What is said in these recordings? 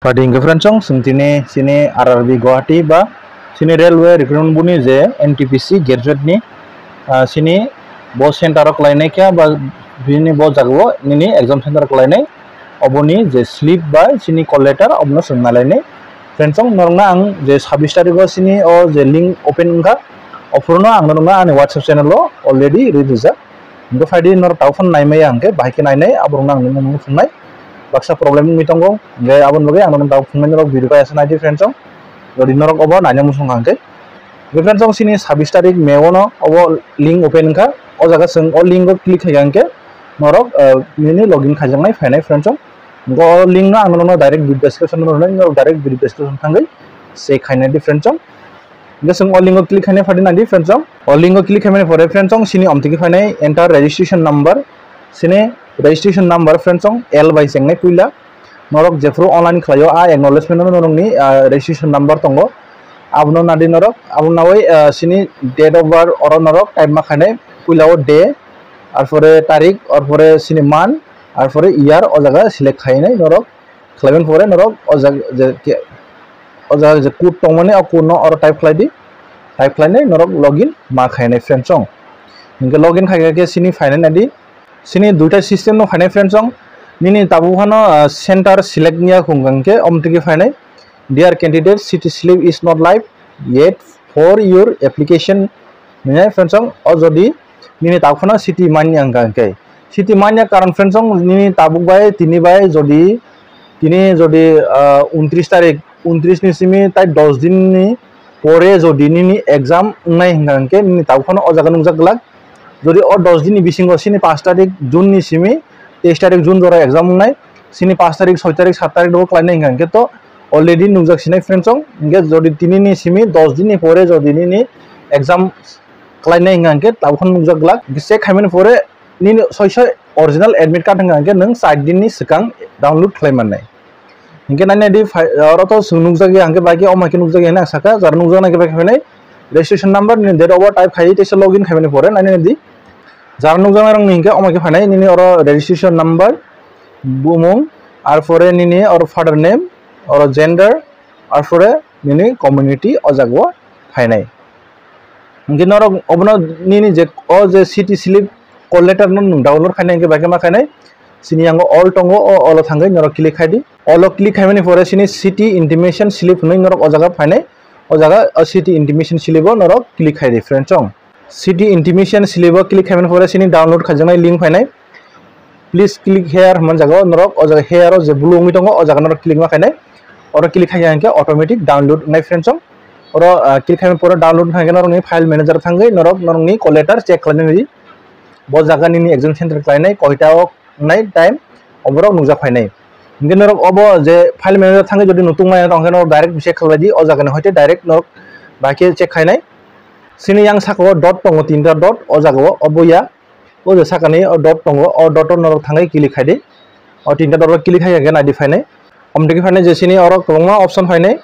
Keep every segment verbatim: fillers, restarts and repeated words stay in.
Padi hingke friends, chwng tini chini R R B Guwahati ba chini railway recruitment boni je N T P C graduate ni, ah, chini bo center o khlainai khe ba bini bo jaga o nini exam center khlainai, oboni je slip ba chini call letter obono chwng nalainai. Friends, norokno ang je sabbish tarikh o chini o je link open wngkha, ophuru no ang norokno ani WhatsApp channel o already release rijak. Hingke phaidi norok tabuk phano naimaya hingke bahai khe nainai, aborokno ang nini phungnai. Baksa problem wngwi tongo, hingke aboni bagwi ang norok tabuk phungnai, norok video kaya se naidi friends, jodi norok obo naina muchung kha hingke. Hingke friends, chini sabbish tarikh May o no obo link open wngkha, o jaga chwng o link o click khaikha hingke norok, eh, nini login khaijaknai phainai friends. Hingke o link no ang norokno direct video description o rwnai, norok direct video description thangwi check khainai di friends. Hingke chwng o link o click khainai phaidi naidi friends, o link o click khaimani pore friends, chini omtiki phainai enter registration number, chini registration number friends, L bai chengnai puila. Norok jephuru online khlaio, a acknowledgement no norokni, ah, registration number tongo. Abono nadi norok, abono nawi, ah, chini date of birth oro norok type ma khainai, puila o day, arpore tarik, arpore chini month, arpore year, o jaga select khainai norok. Khlaiben pore norok o jaga je ke, o jaga je code tongmani, o code no oro type khlai di, type khlainai norok login ma khainai friends. Hingke login khaikha khe chini phainai nadi, chini duita system no phainai friends. Nini tabuk phano, ah, center select niya khungkha hingke omtiki phainai, "Dear candidate, city slip is not live yet for your application." Hinai friends, o jodi nini tabuk phano city manya hingka hingke, city manya karon friends, nini tabuk bai tini bai jodi, tini jodi, ah, untris tarik, untris ni simi tai dos din ni pore jodi nini exam wngnai hingka hingke nini tabuk phano o jaga nukjak glak. Jodi o dos din ni bisingo chini pash tarik June ni simi teis tarik June jora exam wngnai, chini pash tarik, soi tarik, sat tarik dogo khlainai hingka hingke to already nukjak sinai friends, hingke jodi tini ni simi dos din ni pore jodi nini exam khlainai hingka hingke tabuk phano nukjak glak. Check khaimani pore nini soi soi original admit card hingka hingke nwng char din ni swkang download khlai mannai. Hingke nai nai di phai, oro to chwng nukjak ya, hingke bai khe omo hai khe nukjak ya hinwi ang sakha, jara nukjak nai khe bai khe phainai. Registration number ni date of birth type khai, teisa login khaimani pore nai nai di. Jara nukjak nai rok ni hingke omo hai khe phainai, nini oro registration number, bumung, arpore nini oro father name, oro gender, arpore nini community o jaga o phainai. Hingke norok obono nini je, o je city slip call letter no nwng download khainai hingke bai khe ma khainai. Chini yango all tongo, o all o thangwi norok click khai di. All o click khaimani pore chini city intimation slip hinwi norok o jaga phainai. O jaga o city intimation slip o norok click khai di friends. Chong city intimation slip o click khaimani pore chini download khaijaknai link phainai. "Please click here" hwnmani jaga o norok o jaga here o je blue wngwi tongo, o jaga norok click ma khainai. Oro click khai hingke automatic download wngnai friends. Oro, ah, click khaimani pore download wngkha hingke norokni file manager thangwi norok norokni call letter check khlainai di. Bo jaga nini exam center khlainai koita o wngnai time, oborok nukjak phainai. Hingke norok obo je file manager thangwi jodi nutung maya tong khe norok direct check khlai di, o jaga ni hoite direct norok bai khe check khainai. Chini yang saka o dot tongo, tinta dot, o jaga o, obo ya, o je saka ni o dot tongo, o dot o norok thangwi click khai di. O tinta dot o click khai khe nai di phainai. Omtiki phainai je chini oro kwbangma option phainai,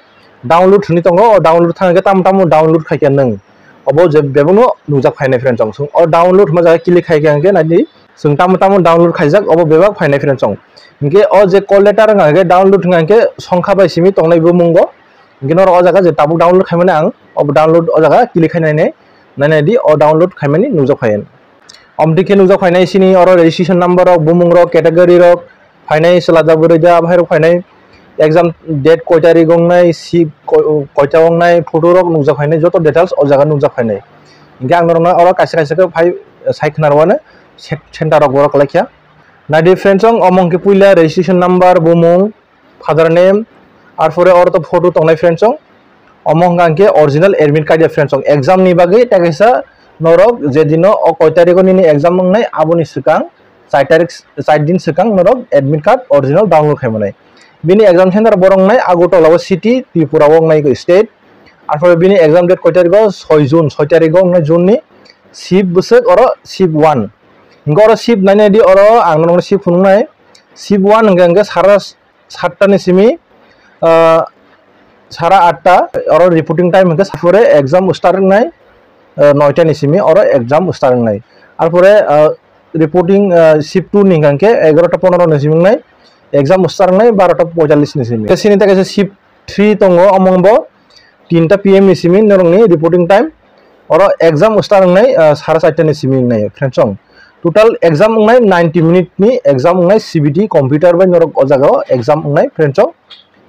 download hinwi tongo, o download thang khe tamo tamo download khai khe nwng obo je bebakno nukjak phainai friends. Chwng o download hwnma jaga click khai khe hingke nai di, chwng tamo tamo download khaijak obo bebak phainai friends. Chwng hingke o je call letter wngkha hingke download wngkha hingke songkha bai simi tongnai bo mungo, hingke norok o jaga je tabuk download khaimani ang obo download o jaga click khai nai nai nai di, o download khaimani nukjak phai. Omtiki nukjak phainai chini oro registration number rok, bumung rok, category rok, phainai chwla da bwrwi da, aphai rok phainai exam date koi tarik wngnai, seat koi, koita wngnai, photo rok nukjak phainai, joto details o jaga nukjak phainai. Hingke ang norokno oro kaisa kaisa khe phai sai khna rwano center rok borok kwlai kha. Nai di friends, chwng omo hwnkhe puila registration number, bumung, father name, arpore oro to photo tongnai friends chwng. Omo hwnkha hwnkhe original admit card ya friends chwng. Exam ni bagwi tei kaisa norok je dino o koi tarikh o nini exam wngnai aboni swkang char tarik, char din swkang norok admit card original download khai manai. Bini exam center borok wngnai Agartala o city, Tripura o wngnai state. Arpore bini exam date koi tarikh o? Soi June, soi tarikh o wngnai June ni. Shift bwswk oro shift one. Hingke oro shift nai nai di, oro ang nono shift phunuknai. Shift one hingke hingke sara satta ni simi, ah, sara atta, oro reporting time hingke sapore exam start wngnai, ah, noita ni simi oro exam start wngnai. Arpore, ah, reporting, ah, shift two ni hingke hingke egarota pondro ni simi wngnai. Exam start wngnai barota poitallis ni simi. Tei sini tei kaisa shift three tongo, omo wngbo tinta P M ni simi norokni reporting time. Oro exam start wngnai, ah, sara charta ni simi wngnai, friends, chong. Total exam wngnai ninety minute ni exam wngnai, C B T computer bai norok o jaga o exam wngnai, friends, chong.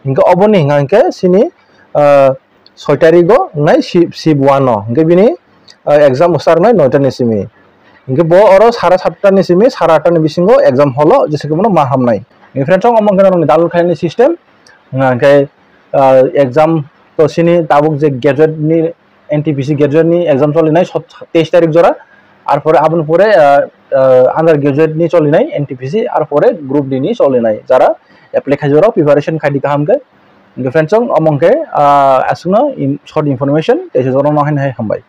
Hinkhe oboni hinga hinkhe sini, ah, soi tarik o wngnai shi-, shift one o. Hinkhe bini, ah, exam start wngnai noita ni simi. Hinkhe bo oro sara satta ni simi, sara atta ni bisingo exam hall o jesa khe bono ma hamnai. Hinkhe friends, chong, omo wngkhe norokni download khlainani system. Hinkhe, ah, exam to sini tabuk je graduate ni, N T P C graduate ni exam cholinai sot-, teis tarik jora, ar pore aboni pore, ah, ah, under graduate ni cholinai N T P C, ar pore group D ni cholinai. Jara apply khai jorao preparation khai di kaham khe. Hinkhe friends, chong, omo wngkhe, ah, aswkno in-, short information, tei se jorano haino hai hambai.